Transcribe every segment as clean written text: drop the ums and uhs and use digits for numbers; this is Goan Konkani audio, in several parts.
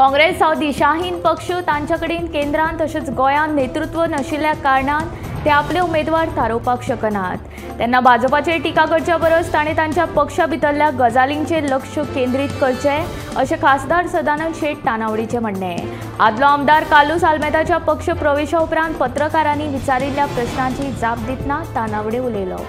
काँग्रेस हो दिशाहीन पक्ष, तांचे कडेन केंद्रांत तशेंच गोंयांत नेतृत्व नाशिल्ल्या कारणान ते आपले उमेदवार थारोवपाक शकनात। तेन्ना भाजपाचेर टिका करच्या परस ताणें तांच्या पक्षा भितरल्या गजालींचेर लक्ष केंद्रीत करचें अशें खासदार सदानंद शेट तानावडीचें म्हणणें। आदलो आमदार कार्लुस आल्मेदाच्या पक्ष प्रवेशा उपरांत पत्रकारांनी विचारिल्ल्या प्रश्नांची जाप दितना तानावडे उलयलो।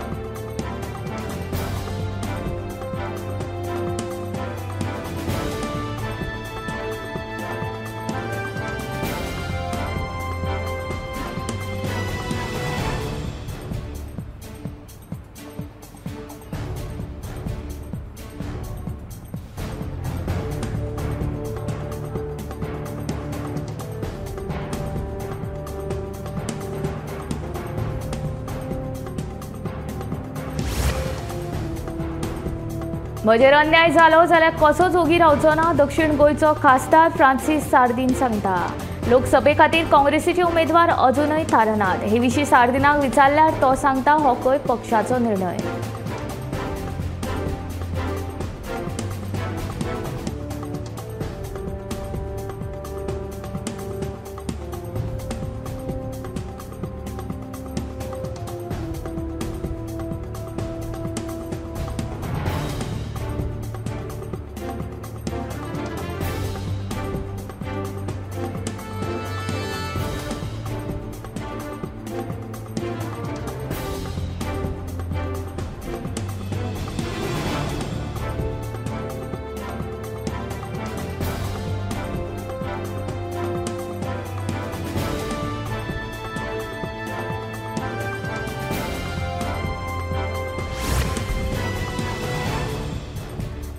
म्हजेर अन्याय जालो जाल्यार कसोच ओगी रावचो ना, दक्षिण गोंयचो खासदार फ्रांसीस सार्दीन सांगता। लोकसभे खातीर काँग्रेसीचे उमेदवार अजूनय थारनात। हे विशीं सार्दिनाक विचारल्यार तो सांगता हो खंय पक्षाचो निर्णय।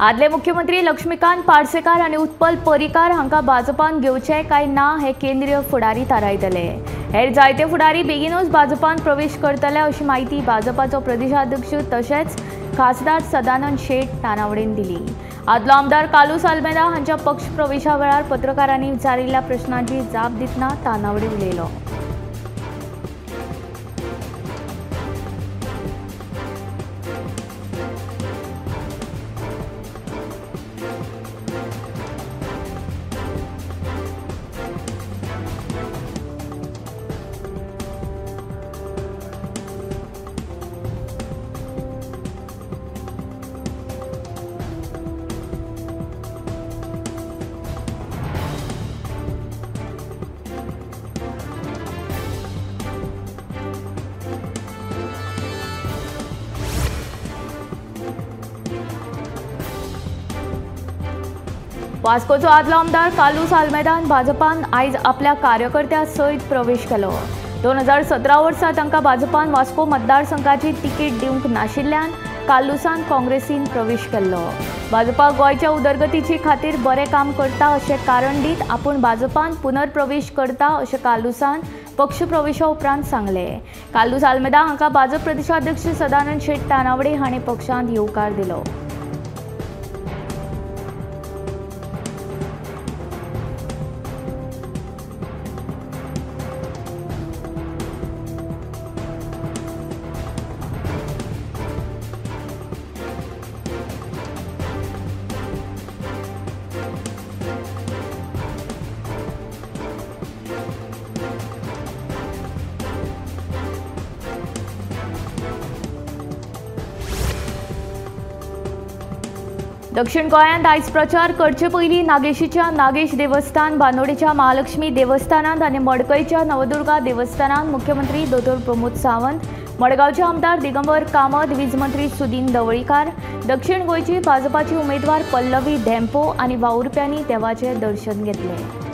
आदले मुख्यमंत्री लक्ष्मीकांत पार्सेकार आनी उत्पल पर्रीकार हांकां भाजपान घेवचे काय ना हे केंद्रीय फुडारी थारायतले। हेर जायते फुडारी बेगीनूच भाजपान प्रवेश करतले अशी म्हायती भाजपाचो प्रदेशाध्यक्ष तशेंच खासदार सदानंद शेट तानावडेन दिली। आदलो आमदार कार्लुस आल्मेदा हांच्या पक्ष प्रवेशा वेळार पत्रकारांनी विचारिल्ल्या प्रश्नांची जाप दितना तानावडे उलयलो। वास्कोचो आदलो आमदार कार्लुस आल्मेदान भाजपान आयज आपल्या कार्यकर्त्यां सयत प्रवेश केलो। 2017 वर्सा तांकां भाजपान वास्को मतदारसंघाची तिकीट दिवंक नाशिल्ल्यान कार्लुसान काँग्रेसीन प्रवेश केल्लो। भाजपा गोंयच्या उदरगतीची खातीर बरें काम करता अशें कारण दीत आपूण भाजपान पुनर्प्रवेश करता अशें कार्लुसान पक्ष प्रवेशा उपरांत सांगलें। कार्लुस आल्मेदा हांकां भाजप प्रदेशाध्यक्ष सदानंद शेट तानावडे हांणी पक्षांत येवकार दिलो। दक्षिण गोंयांत आयज प्रचार करचे पयलीं नागेशीच्या नागेश देवस्थान, बांदोडेच्या महालक्ष्मी देवस्थानांत आनी मडकयच्या नवदुर्गा देवस्थानांत मुख्यमंत्री दोतोर प्रमोद सावंत, मडगांवचे आमदार दिगंबर कामत, वीज मंत्री सुदीन ढवळीकार, दक्षिण गोंयची भाजपाची उमेदवार पल्लवी धेंपो आनी वावुरप्यांनी देवाचें दर्शन घेतलें।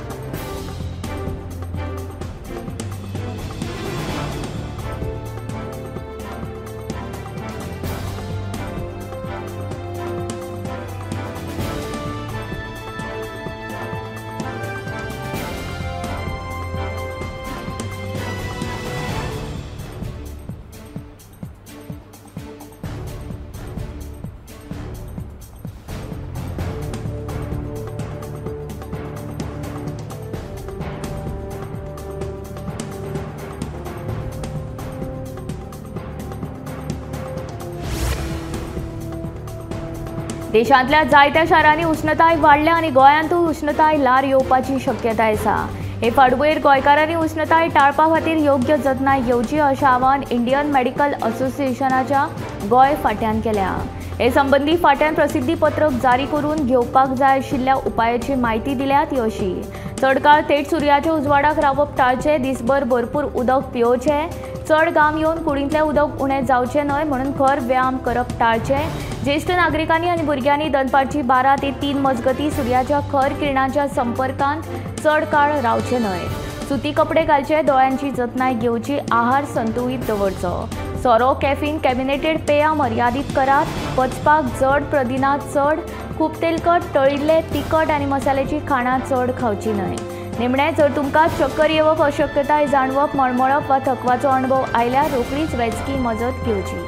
देशांतल्या जायत्या शारांनी उष्णताय वाडल्या आनी गोंयांतूय उष्णताय ल्हार येवपाची शक्यताय आसा. हे फाटभुंयेर गोंयकारांनी उष्णताय टाळपा खातीर योग्य जतनाय घेवची अशें आवाहन इंडियन मेडिकल असोसिएशनाच्या गोंय फांट्यान केल्या. हे संबंदी फांट्यान प्रसिद्धी पत्रक जारी करून घेवपाक जाय आशिल्ल्या उपायाची म्हायती दिल्या ती अशी: चड काळ थेट सुर्याच्या उजवाडाक रावप टाळचें, दिसभर भरपूर उदक पिवचें, चड घाम येवन कुडींतलें उदक उणें जावचें न्हय म्हणून खर व्यायाम करप टाळचें. ज्येश्ठ नागरिकांनी आनी भुरग्यांनी दनपारची 12 ते 3 मजगतीं सुर्याच्या खर किरणांच्या संपर्कांत चड काळ रावचें न्हय. सुती कपडे घालचे, दोळ्यांची जतनाय घेवची, आहार संतुळीत दवरचो. सोरो, कॅफीन, कॅबिनेटेड पेयां मर्यादीत करात. पचपाक जड प्रदिना चड, खूब तेलकट, तळिल्ले, तिखट आनी मसाल्याची खाणां चड खावची न्हय. निमणें, जर तुमकां चक्कर येवप, अशक्यताय जाणवप, मळमळप वा थकवाचो अणभव आयल्यार रोखडीच वैजकी मजत घेवची.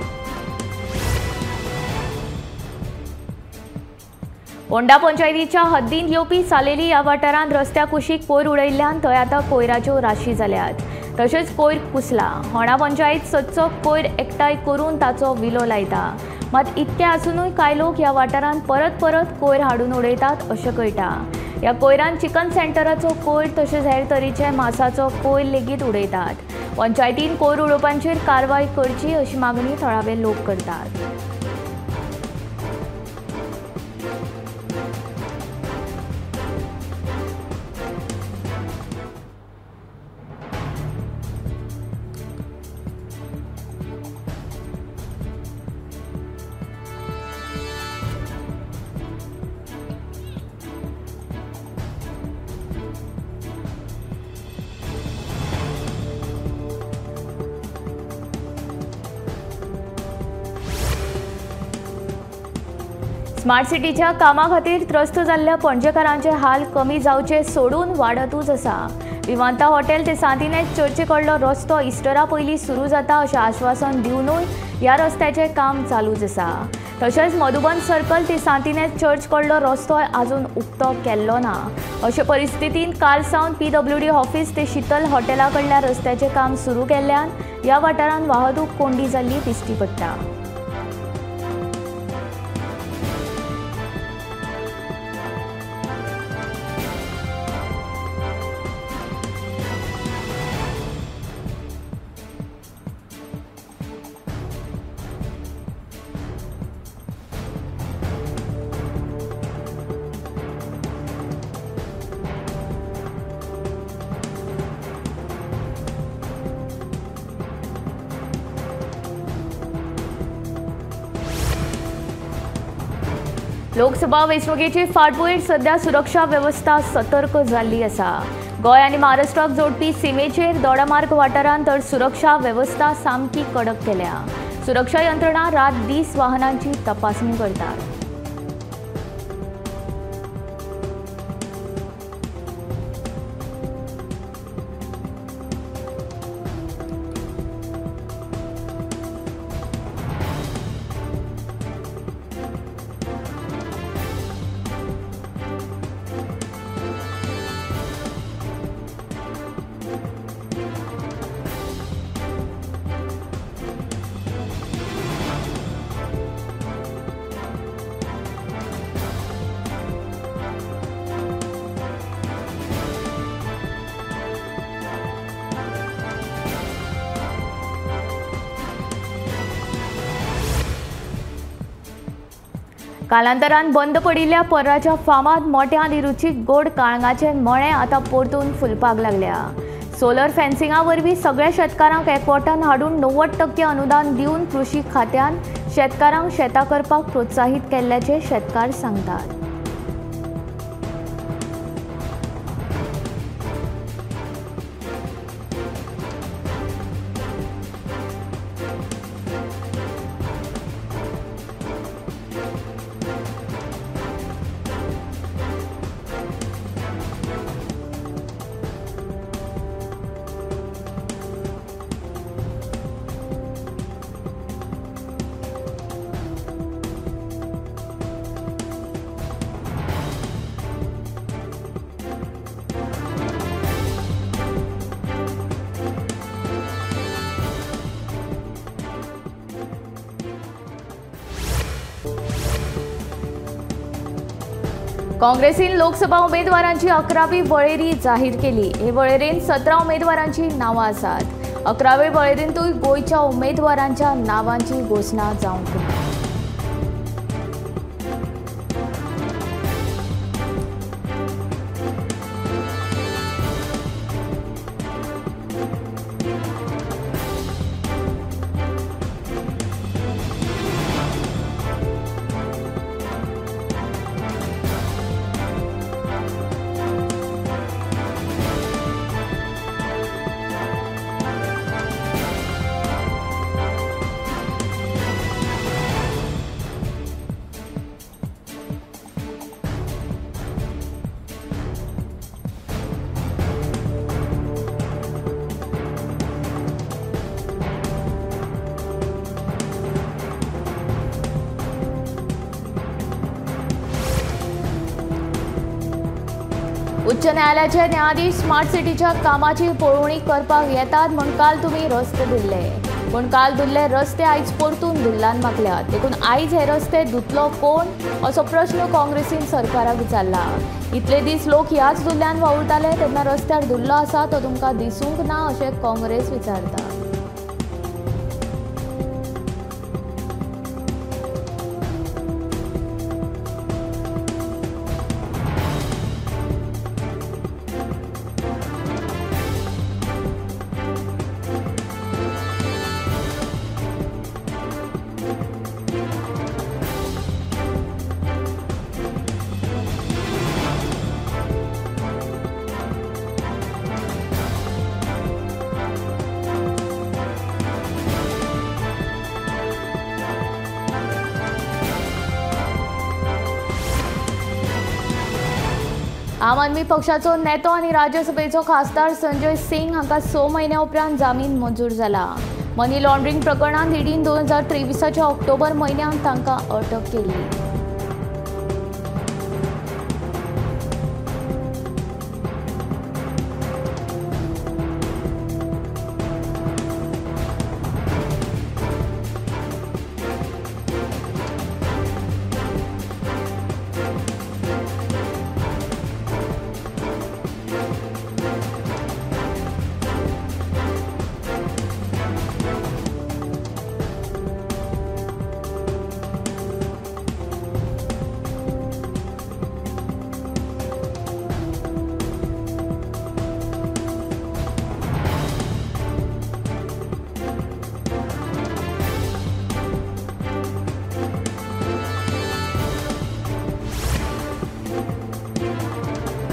होंडा पंचायतीच्या हद्दींत येवपी सालेली ह्या वाठारांत रस्त्या कुशीक कोयर उडयल्ल्यान थंय आतां कोयराच्यो राशी जाल्यात. तशेंच कोयर कुसला. होंडा पंचायत सदचो कोयर एकठांय करून ताचो विलो लायता. मात इतकें आसुनूय कांय लोक ह्या वाठारांत परत परत कोयर हाडून उडयतात अशें कळटा. ह्या कोयरान चिकन सेंटराचो कोयर तशेंच हेर तरेचे मासाचो कोयर लेगीत उडयतात. पंचायतीन कोयर उडोवपांचेर कारवाय करची अशी मागणी थळावे लोक करतात. स्मार्ट सिटीच्या कामा खातीर त्रस्त जाल्ल्या पणजेकारांचे हाल कमी जावचे सोडून वाडतूच आसा. विवांता हॉटेल ते सांतिनेज चर्चे कडलो रस्तो इस्टरा पयलीं सुरू जाता अशें आश्वासन दिवनूय ह्या रस्त्याचें काम चालूच आसा. तशेंच मधुबन सर्कल ते सांतिनेज चर्च कडलो रस्तोय आजून उक्तो केल्लो ना. अशे परिस्थितींत काल सावन पीडब्ल्यूडी ऑफिस ते शीतल हॉटेला कडल्या रस्त्याचें काम सुरू केल्ल्यान ह्या वाठारांत वाहतूक कोंडी जाल्ली दिश्टी पडटा. लोकसभा वेंचणुकेची फाटभूंयेर सध्या सुरक्षा वेवस्था सतर्क जाल्ली आसा. गोंय आनी महाराष्ट्राक जोडपी सीमेचेर दोडामार्ग वाठारांत तर सुरक्षा वेवस्था सामकी कडक केल्या. सुरक्षा यंत्रणा रात दीस वाहनांची तपासणी करतात. कालांतरान बंद पडिल्ल्या पर्राच्या फामाद मोठ्या आनी रुचीक गोड काळंगाचे मळे आतां परतून फुलपाक लागल्या. सोलर फेन्सिंगा वरवीं सगळ्या शेतकारांक एकवटान हाडून 90% अनुदान दिवन कृशी खात्यान शेतकारांक शेतां करपाक प्रोत्साहीत केल्ल्याचें शेतकार सांगतात. काँग्रेसीन लोकसभा उमेदवारांची 11वी वळेरी जाहीर केली. हे वळेरेन 17 उमेदवारांची नांवां आसात. 11वे वळेरेंतूय गोंयच्या उमेदवारांच्या नांवांची घोशणा जावंक ना. उच्च न्यायालयाचे न्यायाधीश स्मार्ट सिटीच्या कामाची पळोवणी करपाक येतात म्हूण काल तुमी रस्ते धुल्ले, पूण काल धुल्ले रस्ते आयज परतून धुल्लान मागल्यात. देखून आयज हे रस्ते धुतलो कोण असो प्रश्न काँग्रेसीन सरकाराक विचारला. इतले दीस लोक ह्याच धुल्ल्यान वावुरताले तेन्ना रस्त्यार धुल्लो आसा तो तुमकां दिसूंक ना अशें काँग्रेस विचारता. आम आदमी पक्षाचो नेतो आनी राज्यसभेचो खासदार संजय सिंग हांकां 6 म्हयन्या उपरांत जामीन मंजूर जाला. मनी लॉन्ड्रिंग प्रकरणांत ईडीन 2023 ऑक्टोबर म्हयन्यांत तांकां अटक केल्ली.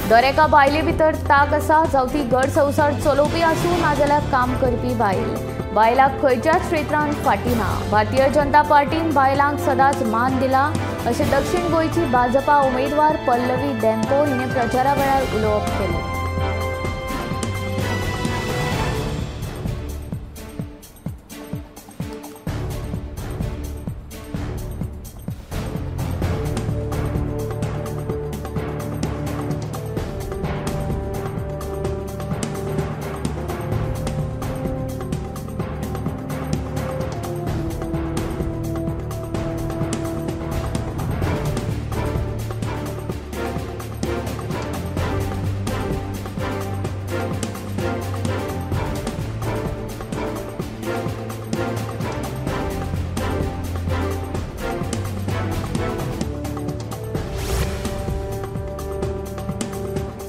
दरेका बायले भितर ताक आसा, जावं ती घर संवसार चलोवपी आसूं नाजाल्यार काम करपी बायल. बायलांक खंयच्याच क्षेत्रांत फाटीं ना. भारतीय जनता पार्टीन बायलांक सदांच मान दिला अशें दक्षिण गोंयची भाजपा उमेदवार पल्लवी डेम्पो हिणें प्रचारा वेळार उलोवप केलें.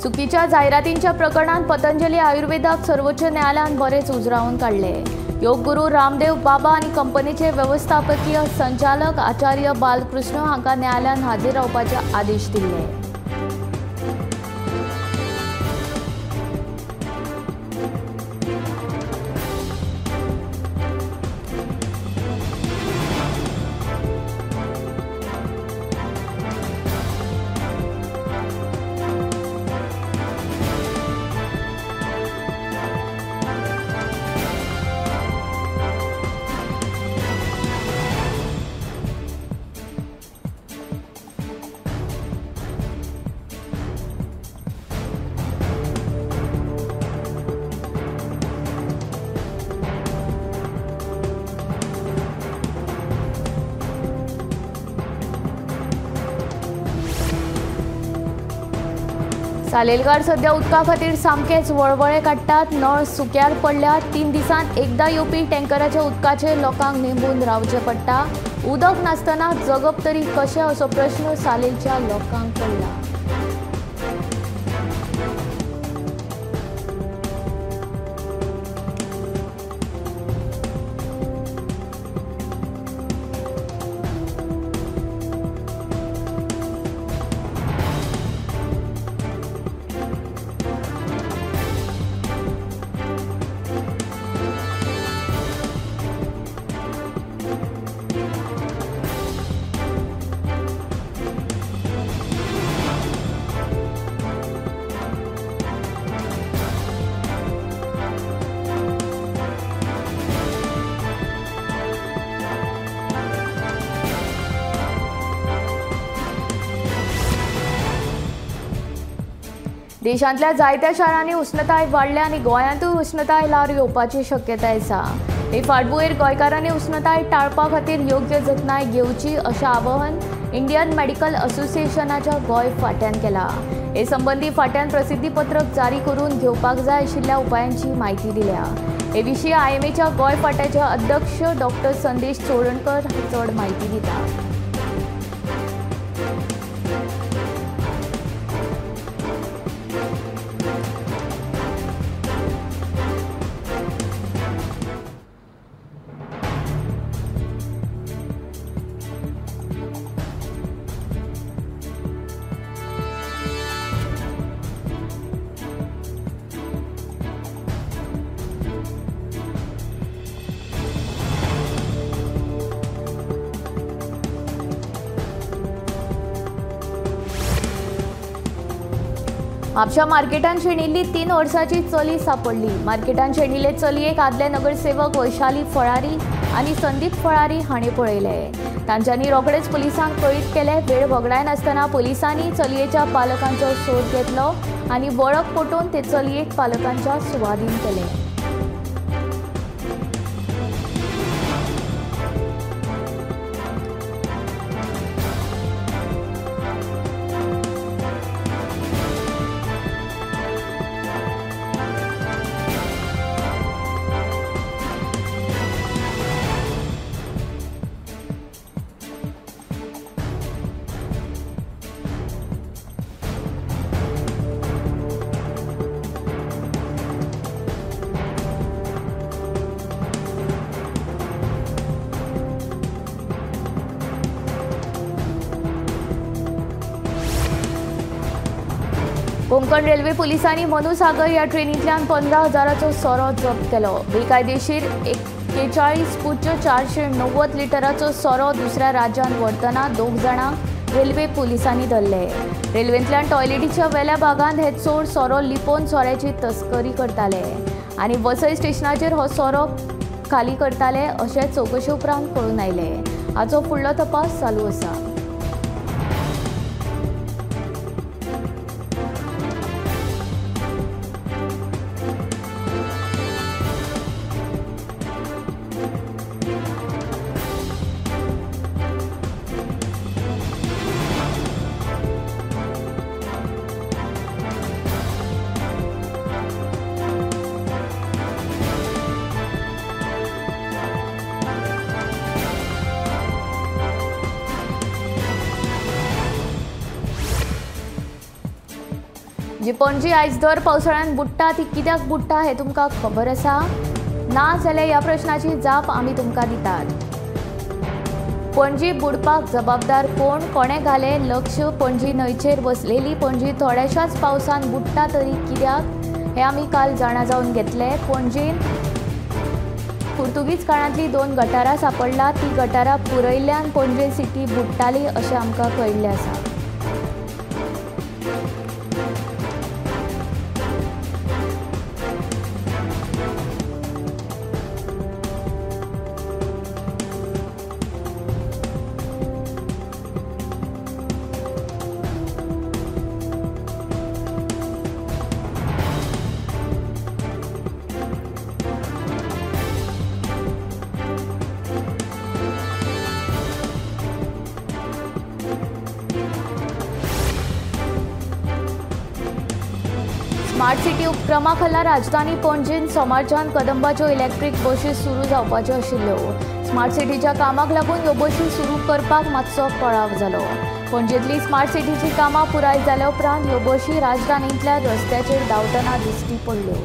चुकीच्या जायरातींच्या प्रकरणात पतंजली आयुर्वेदाक सर्वोच्च न्यायालयान बरेच उजरावन काडले. योग गुरू रामदेव बाबा आनी कंपनीचे वेवस्थापकीय संचालक आचार्य बालकृष्ण हांकां न्यायालयान हाजीर रावपाचे आदेश दिल्ले. सालेलकार सध्या उदका खातीर सामकेच वळवळे काडटात। नळ सुक्यार पडल्यात। 3 दिसांत एकदा येवपी टँकराच्या उदकाचेर लोकांक निंबून रावचें पडटा। उदक नासतना जगप तरी कशें असो प्रश्न सालेलच्या लोकांक पडला। देशांतल्या जायत्या शारांनी उष्णताय वाडल्या आनी गोंयांतूय उष्णताय ल्हार येवपाची शक्यताय आसा। हे फाटभुंयेर गोंयकारांनी उष्णताय टाळपा खातीर योग्य जतनाय घेवची अशें आवाहन इंडियन मेडिकल असोसिएशनाच्या गोंय फांट्यान केलां। हे संबंदी फांट्यान प्रसिद्धीपत्रक जारी करून घेवपाक जाय आशिल्ल्या उपायांची म्हायती दिल्या। हे विशीं आयएमएच्या गोंय फांट्याचे अध्यक्ष डॉक्टर संदेश चोडणकर चड म्हायती दिता। म्हापशा मार्केटान शेणिल्ली 3 वर्सांची चली सापडली। मार्केटान शेणिल्ले चलयेक आदले नगरसेवक वैशाली फळारी आनी संदीप फळारी हांणी पळयले। तांच्यांनी रोखडेच पुलिसांक कळीत केले। वेळ वगडायनासतना पुलिसांनी चलयेच्या पालकांचो सोद घेतलो आनी वळख पटोवन ते चलयेक पालकांच्या सुवादीन केले। कोंकण रेल्वे पुलिसांनी मनुसागर ह्या ट्रेनींतल्यान 15,000चो सोरो जप्त केलो। बेकायदेशीर 41.490 लिटराचो सोरो दुसऱ्या राज्यांत व्हरतना 2 जाणांक रेल्वे पुलिसांनी धरले। रेल्वेंतल्यान टॉयलेटीच्या वेल्या भागांत हे चोर सोरो लिपोवन सोऱ्याची तस्करी करताले आनी वसई स्टेशनाचेर हो सोरो खाली करताले अशें चवकशे उपरांत कळून आयलें। हाचो फुडलो तपास चालू आसा। जी पणजी आयज दर पावसाळ्यान बुडटा ती कित्याक बुडटा हें तुमकां खबर आसा? ना जाल्यार ह्या प्रश्नाची जाप आमी तुमकां दितात। पणजी बुडपाक जबाबदार कोण? कोणें घालें लक्ष? पणजी न्हंयचेर बसलेली पणजी थोड्याशाच पावसान बुडटा तरी कित्याक हें आमी काल जाणा जावन घेतलें। पणजेन पुर्तुगीज काळांतली 2 गटारां सापडला, ती गटारां पुरयल्ल्यान पणजे सिटी बुडटाली अशें आमकां कळिल्लें आसा। स्मार्ट सिटी उपक्रमा खाला राजधानी पणजेन सोमारच्यान कदंबाच्यो इलेक्ट्रीक बशी सुरू जावपाच्यो आशिल्ल्यो। स्मार्ट सिटीच्या कामाक लागून ह्यो बशी सुरू करपाक मातसो कळाव जालो। पणजेंतली स्मार्ट सिटीची कामां पुराय जाल्या उपरांत ह्यो बशी राजधानींतल्या रस्त्याचेर धांवतना दिश्टी पडल्यो।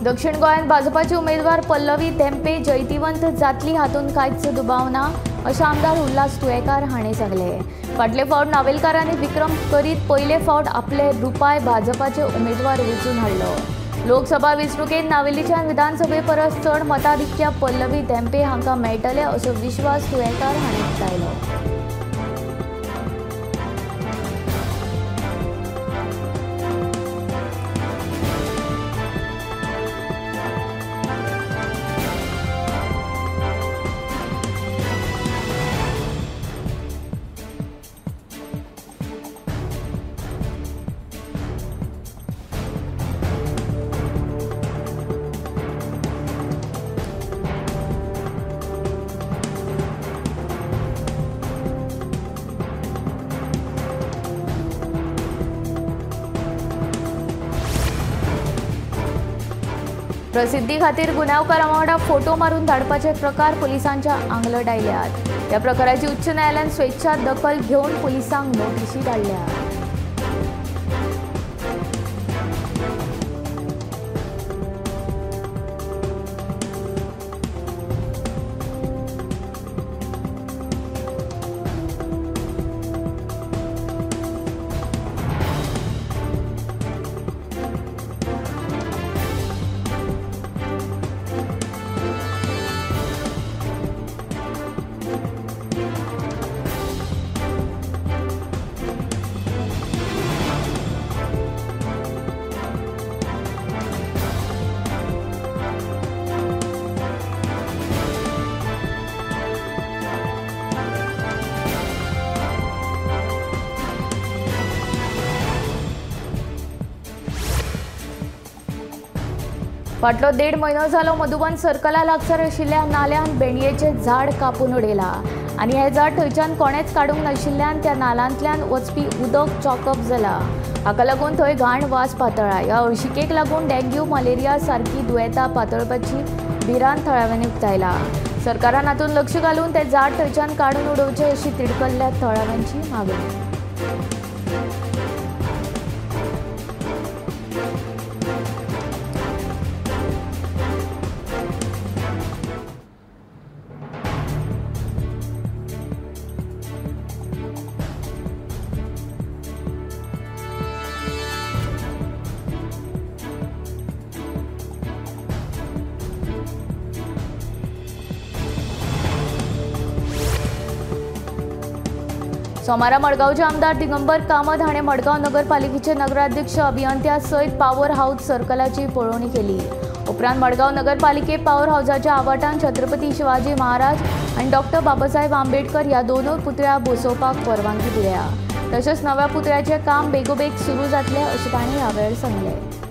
दक्षिण गोंयांत भाजपाचे उमेदवार पल्लवी धेंपे जैतिवंत जातली हातूंत कांयच दुबाव ना अशें आमदार उल्हास तुयेंकार हांणी सांगलें। फाटले फावट नावेलकारांनी विक्रम करीत पयले फावट आपले रुपाय भाजपाचे उमेदवार वेंचून हाडलो। लोकसभा वेंचणुकेंत नावेलीच्यान विधानसभे परस चड मताधिक्य पल्लवी धेंपे हांकां मेळटले असो विश्वास तुयेंकार हांणी उक्तायलो। प्रसिद्धी खातीर गुन्यांवकारां वांगडा फोटो मारून धाडपाचे प्रकार पुलिसांच्या आंगलट आयल्यात। ह्या प्रकाराची उच्च न्यायालयान स्वेच्छा दखल घेवन पुलिसांक नोटिशी धाडल्या। फाटलो 1.5 म्हयनो जालो मधुबन सर्कला लागसार आशिल्ल्या नाल्यान भेंडयेचें झाड कापून उडयलां आनी हें झाड थंयच्यान कोणेंच काडूंक नाशिल्ल्यान त्या नालांतल्यान वचपी उदक चॉकअप जालां। हाका लागून थंय घाण वास पातळ्ळा। ह्या हळशिकेक लागून डेंग्यू, मलेरिया सारकी दुयेंतां पातळपाची भिरांत थळाव्यांनी उक्तायला। सरकारान हातूंत लक्ष घालून तें झाड थंयच्यान काडून उडोवचें अशी तिडकल्ल्या थळाव्यांची मागणी। सोमारा मडगांवचे आमदार दिगंबर कामत हाणें मडगांव नगरपालिकेचे नगराध्यक्ष अभियंत्या सयत पावर हाऊस सर्कलाची पळोवणी केली। उपरांत मडगांव नगरपालिके पावर हाऊसाच्या आवाटान छत्रपती शिवाजी महाराज आनी डॉक्टर बाबासाहेब आंबेडकर ह्या दोनूय पुतळ्या बसोवपाक परवानगी दिल्या। तशेंच नव्या पुतळ्याचें काम बेगोबेग सुरू जातलें अशें तांणी ह्या वेळार सांगलें।